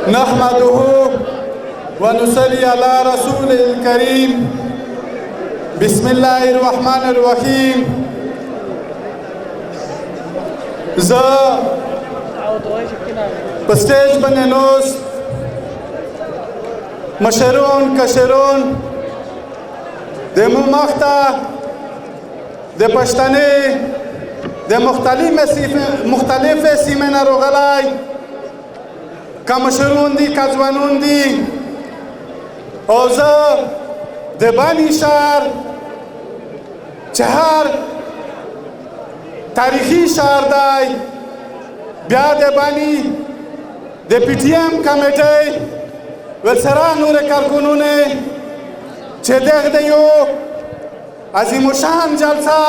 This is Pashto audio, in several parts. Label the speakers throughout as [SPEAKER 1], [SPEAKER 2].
[SPEAKER 1] نحمده ونصلي على رسوله الكريم. بسم الله الرحمن الرحیم. زه په سټیج باندې نوست مشرون کشرون د مو مخته د پښتنې د مختلفې سیمې نه راغلی، که مشرون دي که ځوانون دي، او زه د بني ښار چې هر تاریخي ښار دی، بیا د بني د پي ټي ایم کمیټۍ ورسره نورې کارکونونې چې دغه د یو عظیم الشان جلسه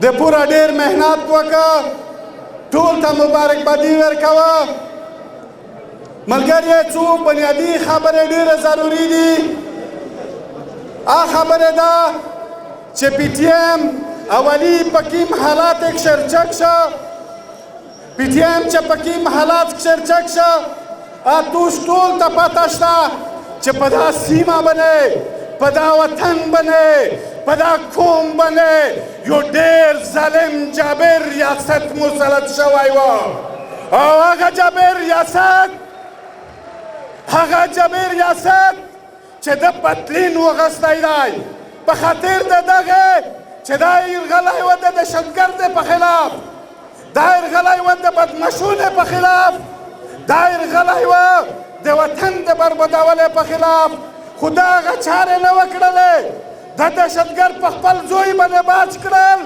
[SPEAKER 1] د پوره ډېر محنت وکړه، ټول ته مبارکبادي ورکوه. ملګری، څو بنیادي خبرې ډېرې ضروري دي. هغه خبره ده چې پي ټي ایم اولی په کوم حالات کښې چک شه، پي ټي ایم چې په کوم حالات کښې چک شه، توس ټول ته پته شته چې په دا سیمه باندې، په دا وطن باندې، په دا قوم باندې یو ډېر ظالم جابر ریاست مسلط شوی و، او هغه جابر ریاست، هغه جابر ریاست چې د پتلین وغستی دی په خاطر د دغه چې دا یرغلی و د دهشتګرد په خلاف، دا یرغلی و د بدمشونې په خلاف، دا یرغلی و د وطن د بربادولې په خلاف، خو دا هغه چارې نه وکړلې. د دهشتګرد په خپل زوی باندې باج کړل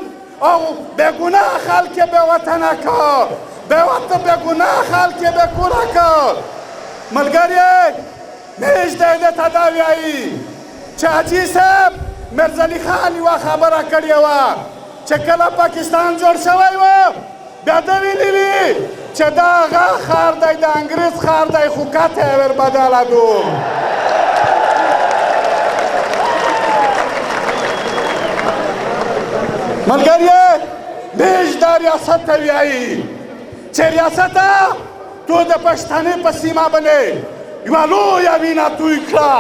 [SPEAKER 1] او بېګناه خلک یې بې وطنه کړ، بېګناه خلک یې بې کوره کړ. ملګری، نږدې ده ته دا ویایي چې حاجي صاحب میرزعلي خان یوه خبره کړې وه چې کله پاکستان جوړ شوی و، بیا ده ویلي وي چې دا هغه ښار دی، د انګریز ښار دی، خو کته یې ور بدله دو. ملګری، میش دا ریاست ته ویایي چې ریاسته تو د پښتنې په سیمه باندې یوه لویه وینه توی کړه،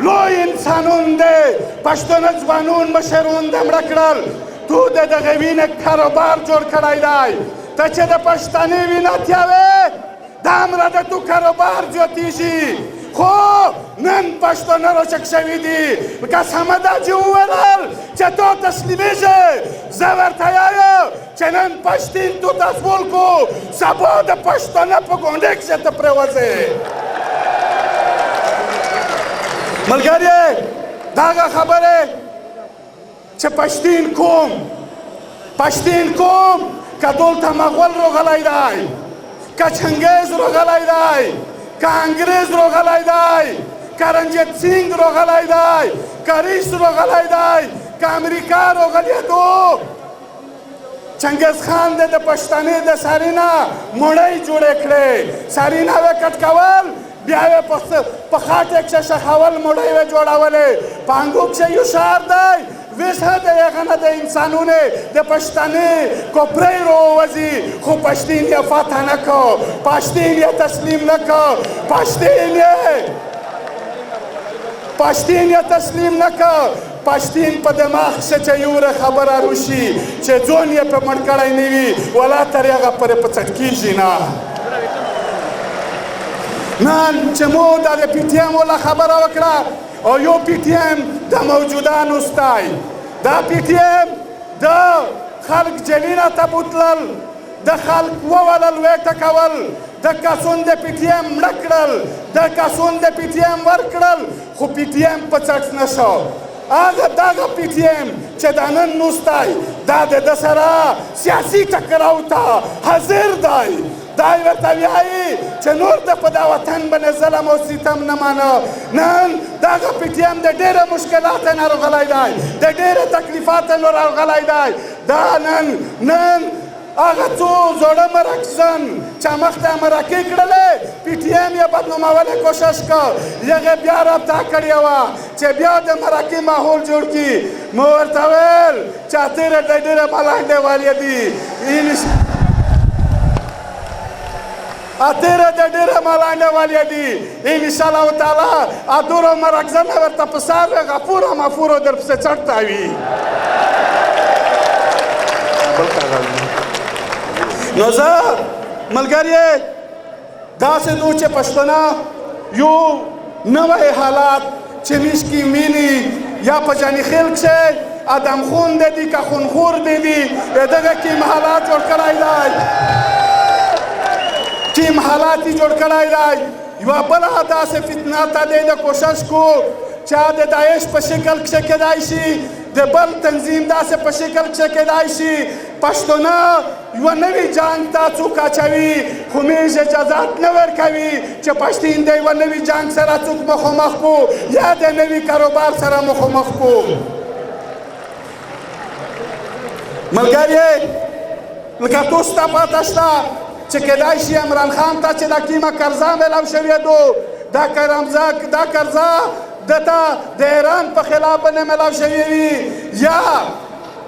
[SPEAKER 1] لوی انسانون دی، پښتانه ځوانون مشرون دی مړه کړل، تو د دغې وینې کاروبار جوړ کړی دی. ته چې د پښتنې وینه تیاوې، دامره د تو کاروبار زیاتېږي. خو نن پښتانه راچک شوي دي، لکه صمد حاجي وویل چې تو تسلیمېږې، زه ورته وایم چې نن پښتین تو تسول کو، سبا د پښتانه په ګونډې کښې ته پرېوځې. ملګری، دغه خبرې چې پښتین کوم، پښتین کوم که دلته مغول راغلی دی، که چنګیز راغلی دی، که انګریز راغلی دی، که رنجیت سینګ راغلی دی، که ریس راغلی دی، که امریکا راغلی دو، چنګیز خان د پښتنې د سرینه مړۍ جوړې کړې، سرینه وې کټ کول، بیا یې په خاټې کښې شخول، مړۍ وې جوړولې. په انګو کښې یو ښار دی، ویسه د هغه نه د انسانونو د پښتنې کوپرۍ راووځي، خو پښتین یې فتح نه کړ، پښتین یې تسلیم نه کړ، پښتین یې تسلیم نه کړ. پښتین په دماغ کښې چې یوره خبره روشي چې ځون یې په مړ کړی نه وي، ولا تر هغه پورې په څټ کېږي نه. نن چې مو دا د پي ټي ایم ولا خبره وکړه، او یو پي ټي ایم د موجوده نوستی، دا پي ټي ایم د خلک جیلینه ته بوتلل، د خلک وولل، ویې ټکول، د کسون د پي ټي ایم مړه کړل، د کسون د پي ټي ایم ورکړل، خو پي ټي ایم په څټ نه شو. هغه دغه پي ټي ایم چې دا نن نوستی، دا د ده سره سیاسي ټکراو ته حاضر دی. دا یې ورته ویایي چې نور د په دا وطن باندې ظلم او ستم نه مانه. نن دغه پي ټي ایم د ډېره مشکلات نه راغلی دی، د ډېره تکلیفات نه راغلی دی. دا نن هغه څو زاړه مرکزن چې مخته مرکې کړلې، پي ټي ایم یې بدنامولې کوشش کړ، هغې بیا رابطه کړې وه چې بیا د مرکې ماحول جوړ کړي. مو ورته ویل چې تېره د ډېره ملنډې والې دي. اتیره د ډېره ملنډه والې دي. ان شاء الله تعالی ادورو مرکزنه ورته په سر غفور او مفورو در پسې چړته وي. نو زه ملګری داسې دو چې پښتنه یو نوی حالات چې میش کې ویني یا په جاني خېل کښې ادم خون دی دي که خونخور دی دي، دغه کیم حالات جوړ کړی دی، کیم حالات یې جوړ کړی دی. یوه بله داسې فتنه ته دی د کوشش کو چې د داعش په شکل کښې کېدای شي، د بل تنظیم داسې په شکل کښې کېدای شي. پښتونه یوه نوي جنګ ته څوک اچوي، خو میږ اجازت نه ورکوي چې پښتین د یوه نوي جنګ سره څوک مخامخ کو یا د نوي کاروبار سره مخامخ کو. ملګری لکه تاسو ته پته شته چې کېدای شي عمران خان ته چې دا کیمه قرضه میلاو شوې دو، دا قرضه ده ته د ایران په خلاف باندې میلاو شوې وي، یا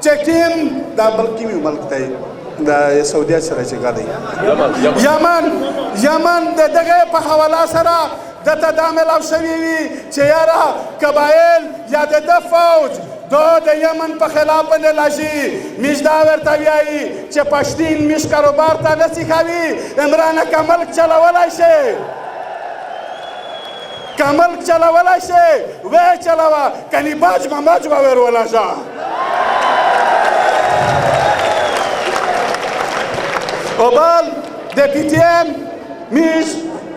[SPEAKER 1] چې کیم دا بل کیم یو ملک دی د سعودي سره چې دی یمن د دغه په حواله سره ده ته دا میلاو شوې وي چې یاره قبایل یا د ده فوج دو د یمن په خلاف باندې لږي. میش دا ورته ویایي چې پښتین میش کاروبار ته نه سیخوي، عمران که ملک چلولی شي، که ملک چلولی شي ویې چلوه، کني باج به مج به ور ولږه. او بل د پي ټي ایم میش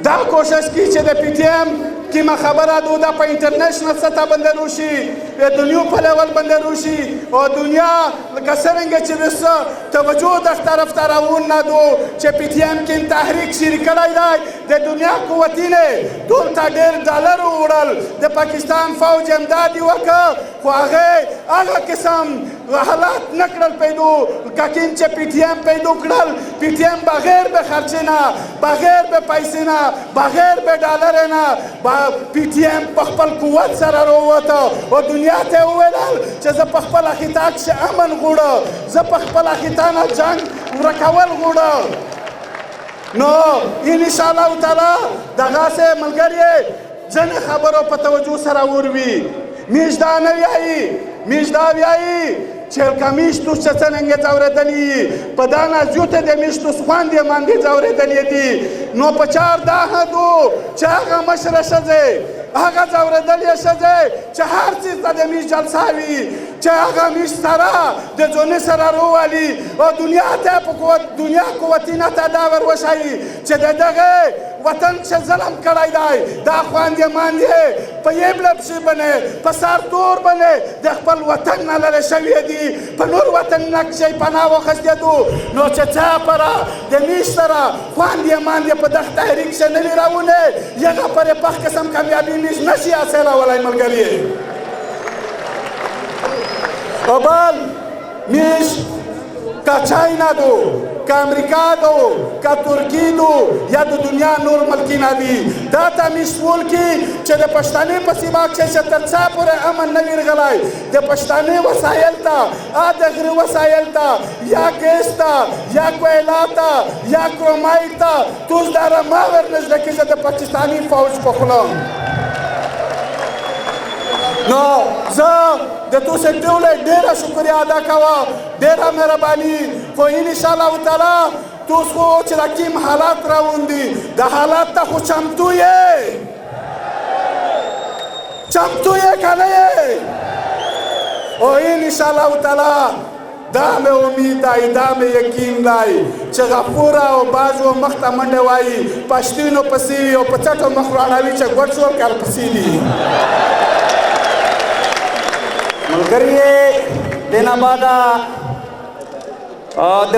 [SPEAKER 1] دا کوشش کوي چې د پي ټي ایم کیمه خبره دو دا په انټرنیشنل سطح باندې روشي، د دنیا په لیول باندې روشي، او دنیا لکه څرنګه چې رسه توجه د طرف ته راونه دو چې پي ټي ایم کې تحریک شریک کړی دی. د دنیا قوتینه دلته ډېر ډالر وړل، د پاکستان فوج امداد یې وکړ، خو هغې هغه قسم حالات نه کړل پیدو که کوم چې پي ټي ایم پیدو کړل. پي ټي ایم بغیر به خرچې نه، بغیر به پیسې نه، بغیر به ډالر نه، پي ټي ایم په خپل قوت سره راووته او دنیا ته یې وویل چې زه په خپله خطا کښې امن غواړم، زه په خپله خطا نه جنګ ورکول غواړم. نو ان شاء الله تعالی دغسې ملګری ځینې خبرو په توجه سره وروي. میش دا نه ویایي، میش دا ویایي چې لکه میش توس چې څرنګه ځورېدلي په دا نه زیوته د میش توس خوندې ماندې ځورېدلي دي. نو په چار دا هدو چې هغه مشره ښځې، هغه ځورېدلې ښځې چې هر څیز ته د میش جلسه وي، چې هغه میش سره د ځونې سره رووالي او دنیا ته په قوت، دنیا قوتینه ته دا ور وښایي چې د دغه وطن چې ظلم کړی دی، دا خوندې ماندې په یبله پښې باندې په سر تور باندې د خپل وطن نه لرې شوي دي، په نور وطن نه کښې پناه واخیستې دو. نو چې څه پره د میش سره خوندې ماندې په دغه تحریک کښې نه وي راونې، یغه پرې پخ قسم کامیابي میش نه شي حاصلولی ملګري. او بل میش که چاینا دو، که امریکا دو، که ترکی دو یا د دنیا نور ملکینا دي، دا ته میش وول کی چې د پښتنې په سیمه کښې چې تر څه پورې امن نه وي راغلی، د پښتنې وسایل ته، د غره وسایل ته، یا ګیس ته، یا کویلا ته، یا کرومایټ ته توس دا رمه ورنږدې کېږي د پاکستاني فوج په خوله. نو زه د تاسو ټولو ډېره شکریه ادا کوم، ډېره مهرباني. خو ان شاء الله تعالی تاسو خو چې دا کوم حالات راوون دي، دا حالات ته خو چمتو یې، چمتو یې که نه یې؟ او ان شاء الله تعالی دا مې امید دی، دا مې یقین دی چې غفور او بازو مخ ته منډه وایي، پښتینو پسې وي او په څټو مخ راړوي چې ګوډ شول کار پسې دي.
[SPEAKER 2] ملګری دې نه بعد د